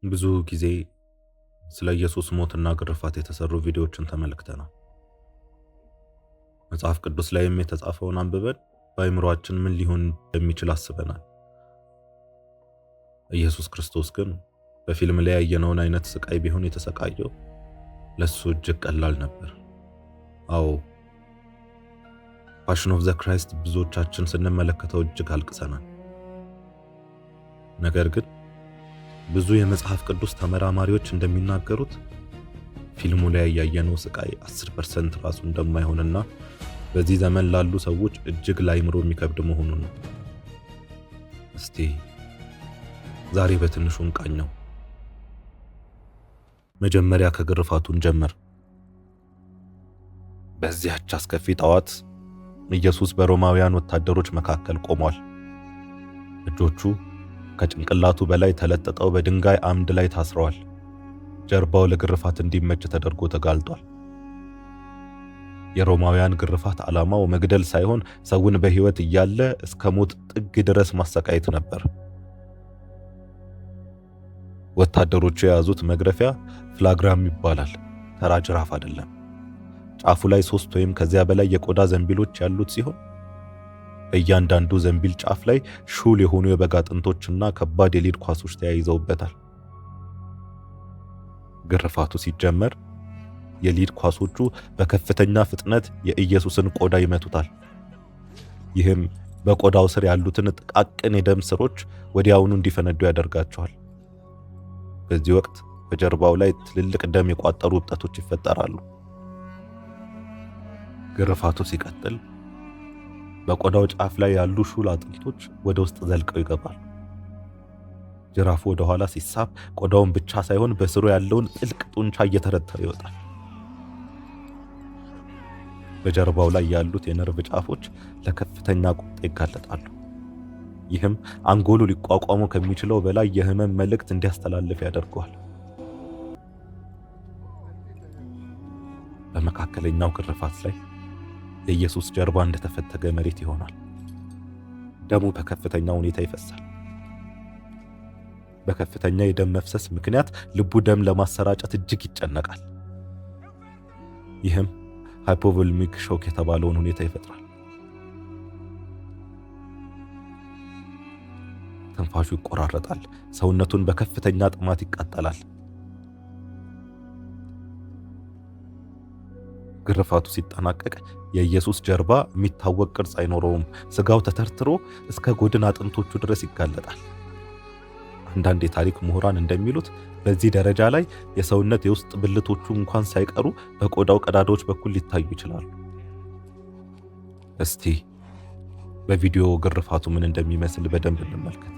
ብዙ ጊዜ ስለ ኢየሱስ ሞትና ግርፋት የተሰሩ ቪዲዮዎችን ተመልክተናል። መጽሐፍ ቅዱስ ላይም የተጻፈውን አንብበን በአእምሮአችን ምን ሊሆን እንደሚችል አስበናል። ኢየሱስ ክርስቶስ ግን በፊልም ላይ ያየነውን አይነት ስቃይ ቢሆን የተሰቃየው ለሱ እጅግ ቀላል ነበር። አዎ፣ Passion of the Christ ብዙዎቻችን ስንመለከተው እጅግ አልቅሰናል። ነገር ግን ብዙ የመጽሐፍ ቅዱስ ተመራማሪዎች እንደሚናገሩት ፊልሙ ላይ ያየነው ስቃይ 10% ራሱ እንደማይሆንና በዚህ ዘመን ላሉ ሰዎች እጅግ ለአእምሮ የሚከብድ መሆኑን ነው። እስቲ ዛሬ በትንሹ እንቃኘው። መጀመሪያ ከግርፋቱ እንጀምር። በዚያች አስከፊ ጠዋት ኢየሱስ በሮማውያን ወታደሮች መካከል ቆሟል። እጆቹ ከጭንቅላቱ በላይ ተለጥጠው በድንጋይ አምድ ላይ ታስረዋል። ጀርባው ለግርፋት እንዲመች ተደርጎ ተጋልጧል። የሮማውያን ግርፋት ዓላማው መግደል ሳይሆን ሰውን በሕይወት እያለ እስከ ሞት ጥግ ድረስ ማሰቃየት ነበር። ወታደሮቹ የያዙት መግረፊያ flagrum ይባላል። ተራ ጅራፍ አይደለም። ጫፉ ላይ 3 ወይም ከዚያ በላይ የቆዳ ዘንቢሎች ያሉት ሲሆን በእያንዳንዱ ዘንቢል ጫፍ ላይ ሹል የሆኑ የበግ አጥንቶችና ከባድ የ lead ኳሶች ተያይዘውበታል። ግርፋቱ ሲጀመር የ lead ኳሶቹ በከፍተኛ ፍጥነት የኢየሱስን ቆዳ ይመቱታል። ይህም በቆዳው ስር ያሉትን ጥቃቅን የደም ስሮች ወዲያውኑ እንዲፈነዱ ያደርጋቸዋል። በዚህ ወቅት በጀርባው ላይ ትልልቅ ደም የቋጠሩ እብጠቶች ይፈጠራሉ። ግርፋቱ ሲቀጥል በቆዳው ጫፍ ላይ ያሉ ሹል አጥንቶች ወደ ውስጥ ዘልቀው ይገባሉ። ጅራፉ ወደ ኋላ ሲሳብ ቆዳውን ብቻ ሳይሆን በስሩ ያለውን ጥልቅ ጡንቻ እየተረተረ ይወጣል። በጀርባው ላይ ያሉት የነርቭ ጫፎች ለከፍተኛ ቁጣ ይጋለጣሉ። ይህም አንጎሉ ሊቋቋመው ከሚችለው በላይ የህመም መልእክት እንዲያስተላልፍ ያደርገዋል። በመካከለኛው ግርፋት ላይ የኢየሱስ ጀርባ እንደተፈተገ መሬት ይሆናል። ደሙ በከፍተኛ ሁኔታ ይፈሳል። በከፍተኛ የደም መፍሰስ ምክንያት ልቡ ደም ለማሰራጨት እጅግ ይጨነቃል። ይህም hypovolemic shock የተባለውን ሁኔታ ይፈጥራል። ትንፋሹ ይቆራረጣል። ሰውነቱን በከፍተኛ ጥማት ይቃጠላል። ግርፋቱ ሲጠናቀቅ የኢየሱስ ጀርባ የሚታወቅ ቅርጽ አይኖረውም። ስጋው ተተርትሮ እስከ ጎድን አጥንቶቹ ድረስ ይጋለጣል። አንዳንድ የታሪክ ምሁራን እንደሚሉት በዚህ ደረጃ ላይ የሰውነት የውስጥ ብልቶቹ እንኳን ሳይቀሩ በቆዳው ቀዳዳዎች በኩል ሊታዩ ይችላሉ። እስቲ በቪዲዮ ግርፋቱ ምን እንደሚመስል በደንብ እንመልከት።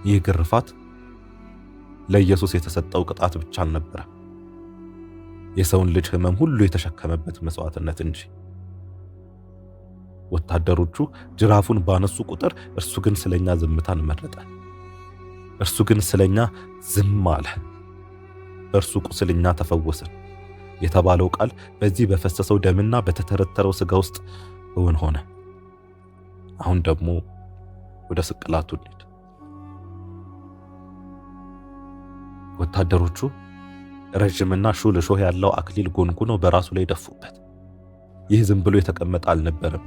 ይህ ግርፋት ለኢየሱስ የተሰጠው ቅጣት ብቻ አልነበረ፣ የሰውን ልጅ ሕመም ሁሉ የተሸከመበት መስዋዕትነት እንጂ። ወታደሮቹ ጅራፉን ባነሱ ቁጥር እርሱ ግን ስለኛ ዝምታን መረጠ። እርሱ ግን ስለኛ ዝም አለ። በእርሱ ቁስል እኛ ተፈወስን የተባለው ቃል በዚህ በፈሰሰው ደምና በተተረተረው ሥጋ ውስጥ እውን ሆነ። አሁን ደግሞ ወደ ስቅላቱ እንሂድ። ወታደሮቹ ረዥምና ሹል እሾህ ያለው አክሊል ጎንጉነው በራሱ ላይ ደፉበት። ይህ ዝም ብሎ የተቀመጠ አልነበረም፣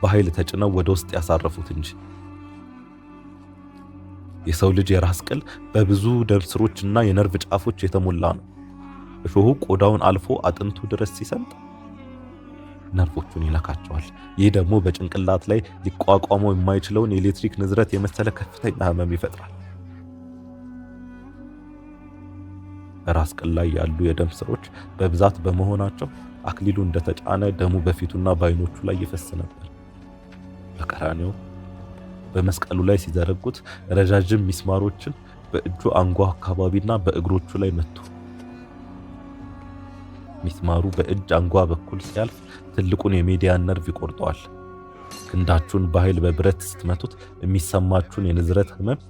በኃይል ተጭነው ወደ ውስጥ ያሳረፉት እንጂ። የሰው ልጅ የራስ ቅል በብዙ ደም ስሮችና የነርቭ ጫፎች የተሞላ ነው። እሾሁ ቆዳውን አልፎ አጥንቱ ድረስ ሲሰምጥ ነርቮቹን ይነካቸዋል። ይህ ደግሞ በጭንቅላት ላይ ሊቋቋመው የማይችለውን የኤሌክትሪክ ንዝረት የመሰለ ከፍተኛ ህመም ይፈጥራል። በራስ ቅል ላይ ያሉ የደም ስሮች በብዛት በመሆናቸው አክሊሉ እንደተጫነ ደሙ በፊቱና በዓይኖቹ ላይ ይፈስ ነበር። በቀራንዮ በመስቀሉ ላይ ሲዘረጉት ረዣዥም ሚስማሮችን በእጁ አንጓ አካባቢና በእግሮቹ ላይ መቱ። ሚስማሩ በእጅ አንጓ በኩል ሲያልፍ ትልቁን የ median ነርቭ ይቆርጠዋል። ክንዳችሁን በኃይል በብረት ስትመቱት የሚሰማችሁን የንዝረት ህመም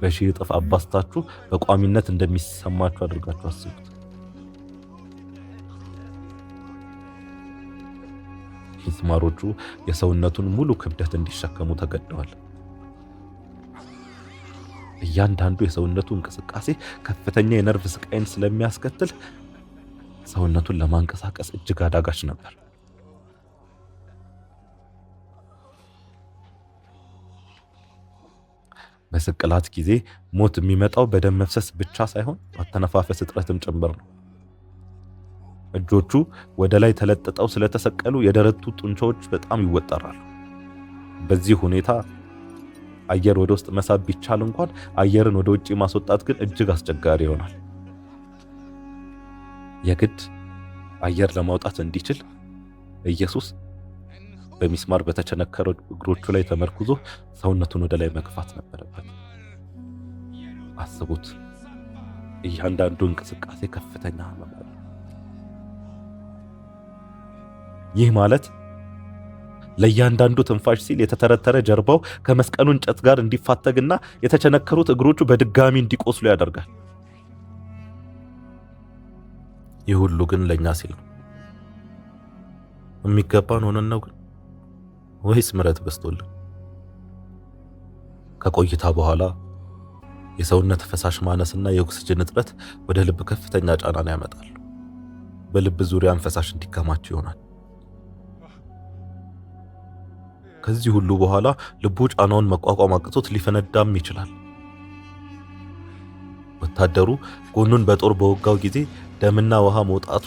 በሺህ እጥፍ አባዝታችሁ በቋሚነት እንደሚሰማችሁ አድርጋችሁ አስቡት። ሚስማሮቹ የሰውነቱን ሙሉ ክብደት እንዲሸከሙ ተገደዋል። እያንዳንዱ የሰውነቱ እንቅስቃሴ ከፍተኛ የነርቭ ስቃይን ስለሚያስከትል ሰውነቱን ለማንቀሳቀስ እጅግ አዳጋች ነበር። በስቅላት ጊዜ ሞት የሚመጣው በደም መፍሰስ ብቻ ሳይሆን በአተነፋፈስ እጥረትም ጭምር ነው። እጆቹ ወደ ላይ ተለጥጠው ስለተሰቀሉ የደረቱ ጡንቻዎች በጣም ይወጠራሉ። በዚህ ሁኔታ አየር ወደ ውስጥ መሳብ ቢቻል እንኳን አየርን ወደ ውጪ ማስወጣት ግን እጅግ አስቸጋሪ ይሆናል። የግድ አየር ለማውጣት እንዲችል ኢየሱስ በሚስማር በተቸነከረው እግሮቹ ላይ ተመርኩዞ ሰውነቱን ወደ ላይ መግፋት ነበረበት። አስቡት፣ እያንዳንዱ እንቅስቃሴ ከፍተኛ ህመም አለው። ይህ ማለት ለእያንዳንዱ ትንፋሽ ሲል የተተረተረ ጀርባው ከመስቀሉ እንጨት ጋር እንዲፋተግና የተቸነከሩት እግሮቹ በድጋሚ እንዲቆስሉ ያደርጋል። ይህ ሁሉ ግን ለእኛ ሲል ነው። የሚገባን ሆነን ነው ግን ወይስ ምሕረት በዝቶልን? ከቆይታ በኋላ የሰውነት ፈሳሽ ማነስና የኦክስጅን እጥረት ወደ ልብ ከፍተኛ ጫናን ያመጣሉ። በልብ ዙሪያም ፈሳሽ እንዲከማች ይሆናል። ከዚህ ሁሉ በኋላ ልቡ ጫናውን መቋቋም አቅቶት ሊፈነዳም ይችላል። ወታደሩ ጎኑን በጦር በወጋው ጊዜ ደምና ውሃ መውጣቱ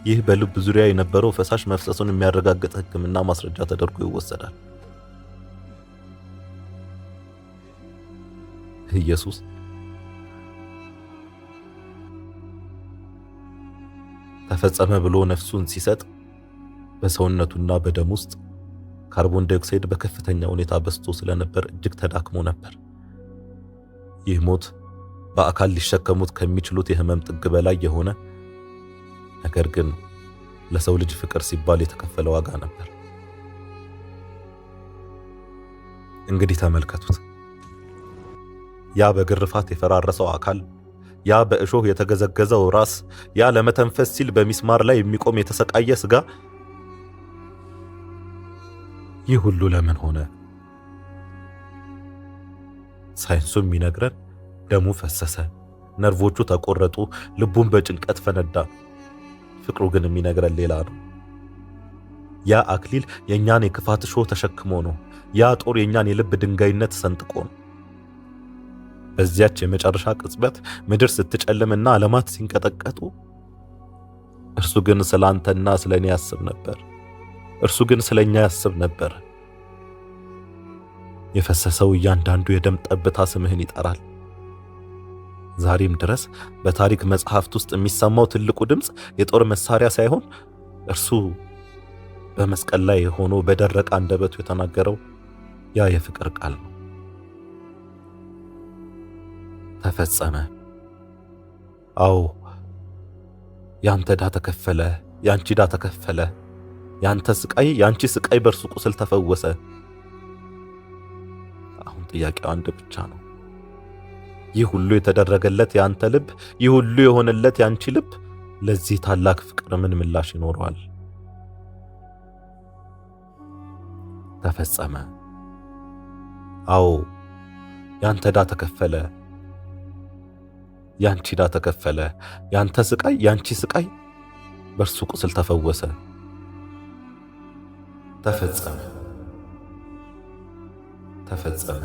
ይህ በልብ ዙሪያ የነበረው ፈሳሽ መፍሰሱን የሚያረጋግጥ ሕክምና ማስረጃ ተደርጎ ይወሰዳል። ኢየሱስ ተፈጸመ ብሎ ነፍሱን ሲሰጥ በሰውነቱና በደም ውስጥ ካርቦን ዳይኦክሳይድ በከፍተኛ ሁኔታ በዝቶ ስለነበር እጅግ ተዳክሞ ነበር። ይህ ሞት በአካል ሊሸከሙት ከሚችሉት የህመም ጥግ በላይ የሆነ ነገር ግን ለሰው ልጅ ፍቅር ሲባል የተከፈለ ዋጋ ነበር። እንግዲህ ተመልከቱት። ያ በግርፋት የፈራረሰው አካል፣ ያ በእሾህ የተገዘገዘው ራስ፣ ያ ለመተንፈስ ሲል በሚስማር ላይ የሚቆም የተሰቃየ ስጋ፣ ይህ ሁሉ ለምን ሆነ? ሳይንሱ የሚነግረን ደሙ ፈሰሰ፣ ነርቮቹ ተቆረጡ፣ ልቡን በጭንቀት ፈነዳ። ፍቅሩ ግን የሚነግረን ሌላ ነው። ያ አክሊል የእኛን የክፋት እሾህ ተሸክሞ ነው። ያ ጦር የእኛን የልብ ድንጋይነት ሰንጥቆ ነው። በዚያች የመጨረሻ ቅጽበት ምድር ስትጨልምና ዓለማት ሲንቀጠቀጡ፣ እርሱ ግን ስለ አንተና ስለ እኔ ያስብ ነበር። እርሱ ግን ስለ እኛ ያስብ ነበር። የፈሰሰው እያንዳንዱ የደም ጠብታ ስምህን ይጠራል። ዛሬም ድረስ በታሪክ መጽሐፍት ውስጥ የሚሰማው ትልቁ ድምፅ የጦር መሳሪያ ሳይሆን እርሱ በመስቀል ላይ ሆኖ በደረቀ አንደበቱ የተናገረው ያ የፍቅር ቃል ነው። ተፈጸመ። አዎ፣ ያንተ ዕዳ ተከፈለ፣ ያንቺ ዕዳ ተከፈለ። ያንተ ስቃይ፣ ያንቺ ስቃይ በእርሱ ቁስል ተፈወሰ። አሁን ጥያቄው አንድ ብቻ ነው። ይህ ሁሉ የተደረገለት ያንተ ልብ፣ ይህ ሁሉ የሆነለት ያንቺ ልብ ለዚህ ታላቅ ፍቅር ምን ምላሽ ይኖረዋል? ተፈጸመ። አዎ፣ ያንተ ዕዳ ተከፈለ፣ ያንቺ ዕዳ ተከፈለ። ያንተ ስቃይ፣ ያንቺ ስቃይ በእርሱ ቁስል ተፈወሰ። ተፈጸመ። ተፈጸመ።